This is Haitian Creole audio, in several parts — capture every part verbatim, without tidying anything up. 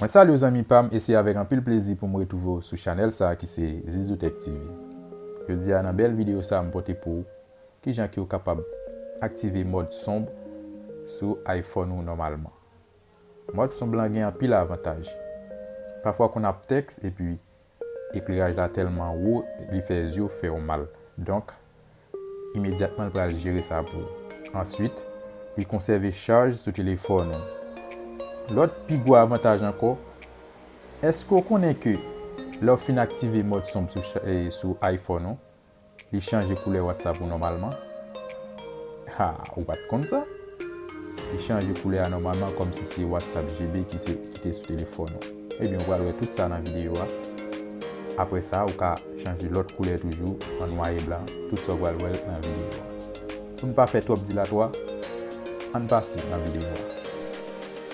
Salut zanmi pa m, e se avèk anpil plezi pou m retwouve w sou chanèl sa a ki se Zizou Tech T V. Jodi a nan bèl videyo sa a m pote pou w kijan ke w kapab aktive mòd sonb sou iPhone ou nòmalman. Mòd sonb lan gen anpil avantaj. Pafwa konn ap tèks epi ekleraj la tèlman wo, li fè zye w fè w mal. Donk, imedyatman l pral jere sa pou ou. Answit, li konsève chaj sou telefòn ou. Lòt pi gwo avantaj ankò, èske w konnen ke lè w fin aktive mòd sonb sou cha-, e, sou iPhone ou, li chanje koulè WhatsApp ou nòmalman? Ha, ou pa t konn sa? Li chanje koulè a nòmalman kòmsi se WhatsApp G B ki se, ki te sou telefòn ou. Ebyen, ou pral wè tout sa nan videyo a. Apre sa, ou ka chanje lòt koulè toujou, an nwa e blan, tout sa ou pral wè nan videyo a. Pou n pa fè twòp dilatwa, ann pase nan videyo a.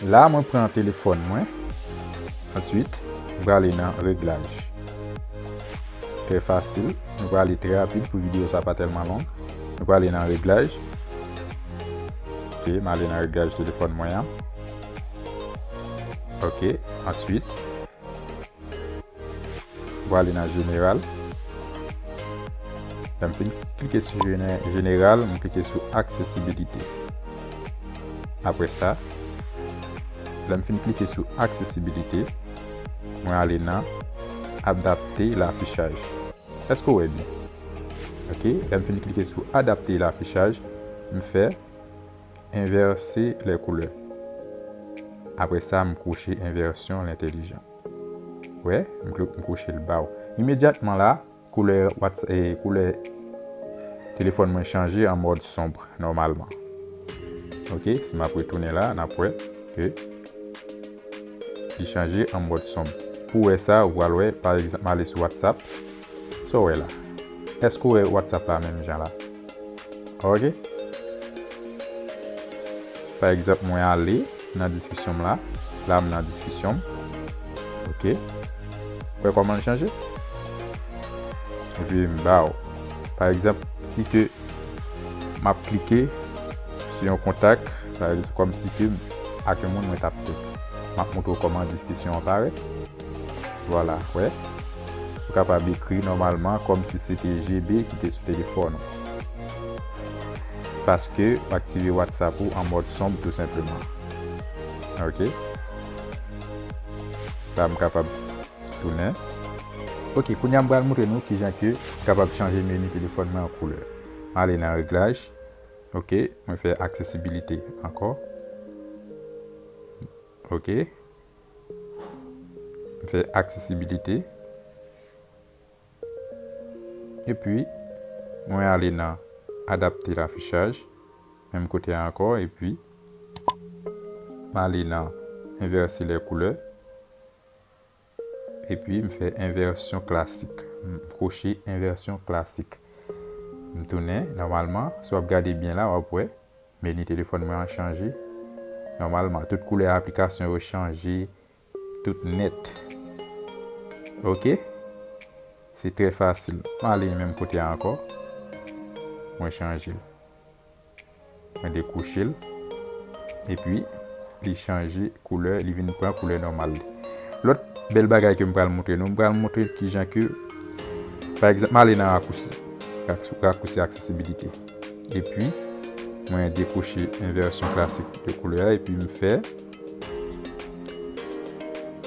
La, mwen pran telefòn mwen. Answit, m prale nan reglaj. Trè fasil. Nou prale trè rapid pou videyo sa pa tèlman long. Nou prale nan reglaj. Ok, m ale nan reglaj telefòn mwen an. Ok, answit, m prale nan jeneral. Lè m fin klike sou jene-, jeneral, m klike sou aksesibilite. Apre sa, lè m fin klike sou aksesibilite, mwen ale nan adapte lafichaj. Èske w wè byen? Ok, lè m fin klike sou adapte lafichaj, m fè envèse lè koulè. Apre sa, m kwoche envèsyon lentèlijan. Wè, m klo-, m kwoche l ba w. Imedyatman la, koulè Whats-, e, koulè telefòn mwen chanje an mòd sonb nòmalman. Ok, si m ap retounen la, n ap wè ke li chanje an mòd sonb. Pou wè sa, ou pral wè, pa egzanp, m ale sou WhatsApp. Sa w wè la? Èske w wè WhatsApp la menm jan la? Ok. Pa egzanp, mwen ale nan diskisyon m la. La, m nan diskisyon m. Ok. Wè kòman l chanje? Epi m ba w. Pa egzanp, si ke m ap klike sou yon kontak, pa egzanp, kòmsi ke m ak yon moun mwen t ap tèks. M ap montre w kòman diskisyon an parèt. Vwala, wè. Ou kapab ekri nòmalman kòmsi se te G B ki te sou telefòn ou. Paske w aktive WhatsApp ou an mòd sonb tou senpleman. Ok. La, m kapab tounen. Ok, kounye a m pral montre nou kijan ke m kapab chanje meni telefòn mwen an koulè. M ale nan reglaj. Ok, mwen fè aksesibilite ankò. Ok. M fè aksesibilite. Epi, mwen ale nan adapte lafichaj, menm kote a ankò, epi m ale nan envèse lè koulè, epi m fè envèsyon klasik. M kwoche envèsyon klasik. M tounen, nòmalman, si w ap gade byen la, w ap wè, meni telefòn mwen an chanje. Nòmalman, tout koulè aplikasyon yo chanje, tout nèt. Ok? Se trè fasil. M ale menm kote a ankò. Mwen chanje l. Mwen dekwoche l. Epi, li chanje koulè, li vin pran koulè nòmal li. Lòt bèl bagay ke m pral montre nou, m pral montre kijan ke, pa egzanp, m ale nan rakousi, rakousi aksesibilite. Epi, mwen dekwoche envèsyon klasik de koulè a, epi m fè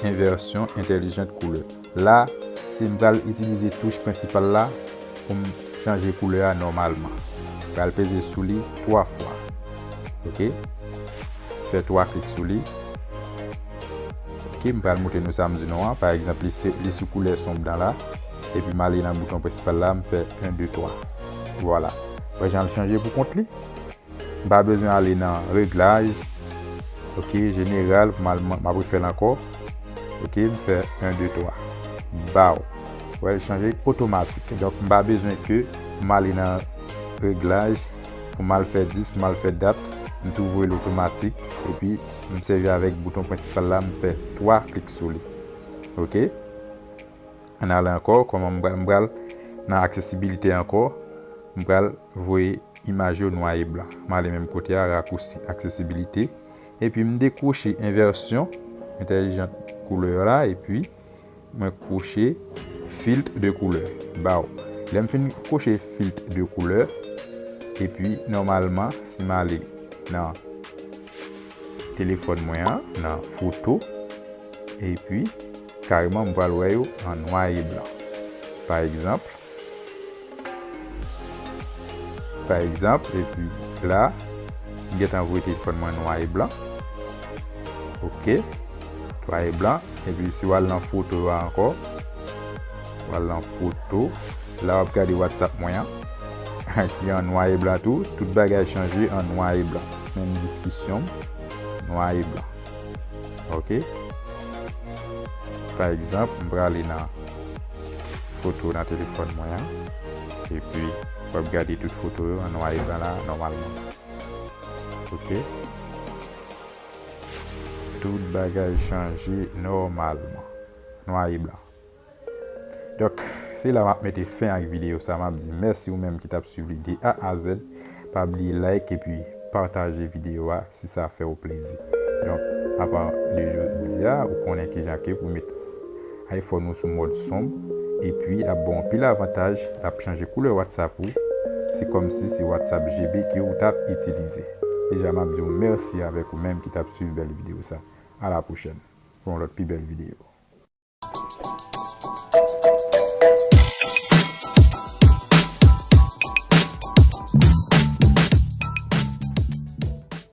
envèsyon entèlijant koulè. La, se m pral itilize touch prensipal la pou m chanje koulè a nòmalman. M pral peze sou li twa fwa. Ok? Fè twa klik sou li. Ok, m pral montre nou sa m di nou an. Pa egzanp, li se, li sou koulè sonb nan la. Epi m ale nan bouton prensipal la, m fè en, de, twa. Vwala. Wè jan l chanje pou kont li? M pa bezwen ale nan reglaj. Ok, jeneral, pou m al, m ap refè l ankò. Ok, m fè en, de, twa. Baw. Wè, l chanje otomatik. Donk, m pa bezwen ke m ale nan reglaj pou m al fè dis, pou m al fè dat. M tou voye l otomatik. Epi, m sèvi avèk bouton prensipal la, m fè twa klik sou li. Ok? Ann ale ankò, kòman m pral, m pral nan aksesibilite ankò, m pral voye imaj yo nwa e blan. M ale menm kote a, rakousi aksesibilite, epi m dekwoche envèsyon entèlijant koulè la, epi mwen kwoche filtre de couleur. Baw. Lè m fin kwoche filtre de couleur, epi nòmalman, si m ale nan telefòn mwen an, nan foto, epi kareman m pral wè yo an nwa e blan. Pa egzanp, pa egzanp, epi la, m gentan voye telefòn mwen nwa e blan. Ok. Nwa e blan. Epi si w al nan foto yo ankò, w al nan foto, la w ap gade WhatsApp mwen an, ki an nwa e blan tou. Tout bagay chanje an nwa e blan. Menm diskisyon m, nwa e blan. Ok? Pa egzanp, m prale nan foto nan telefòn mwen an, epi w ap gade tout foto yo an nwa e blan la, nòmalman. Ok? Tout bagay chanje nòmalman. Nwa e blan. Donk, se la m ap mete fen ak videyo sa. M ap di mèsi ou menm ki t ap swiv li de A a Z. Pa bliye like epi pataje videyo a si sa fè w plezi. Donk, apa de jodi a, ou konnen kijan ke pou met iPhone ou sou mòd sonb, epi l ap ba w anpil avantaj, l ap chanje koulè WhatsApp ou. Se kòmsi se WhatsApp G B ke ou t ap itilize. Deja, m ap di w mèsi avèk ou menm ki t ap swiv bèl videyo sa. A la pwochèn, pou yon lòt pi bèl videyo.